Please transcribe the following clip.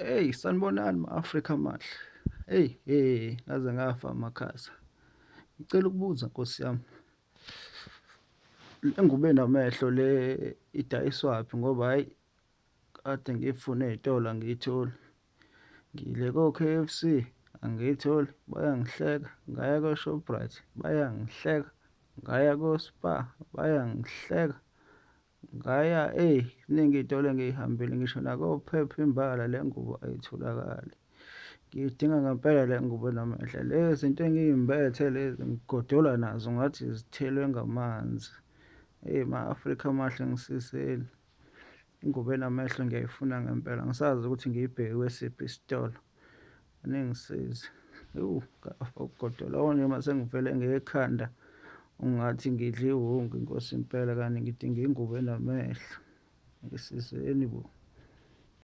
Hey, sanibonani ma-Afrika amahle. Hey, hey, ngaze ngafa amakhaza. Ngicela ukubuza Nkosi yami, le ngubo enamehlo le idayiswaphi ngoba hhayi kade ngiyifuna ey'tolo angiyitholi. Ngiyile ko-K_F_C angiyitholi, bayangihleka, ngaya ko-Shoprite bayangihleka, ngaya ko-Spar bayangihleka. Ngaya eyi ziningi iy'tolo engiy'hambile ngisho nako-Pep imbala le ngubo ayitholakali. Ngiyidinga ngempela le ngubo enamehlo. Le zinto engiyimbethe lezi ngigodola nazo ngathi zithelwe ngamanzi. Eyi ma-Afrika amahle ngisizeni. Ingubo enamehlo ngiyayifuna ngempela, angisazi ukuthi ngiyibheke kwesiphi isitolo. Aningisize. Ewu ngafa ukugodola konje uma sengivele ngekhanda ungathi ngidla iwungu inkosi impela kanti ngidinga ingubo enamehlo. Ngisizeni bo.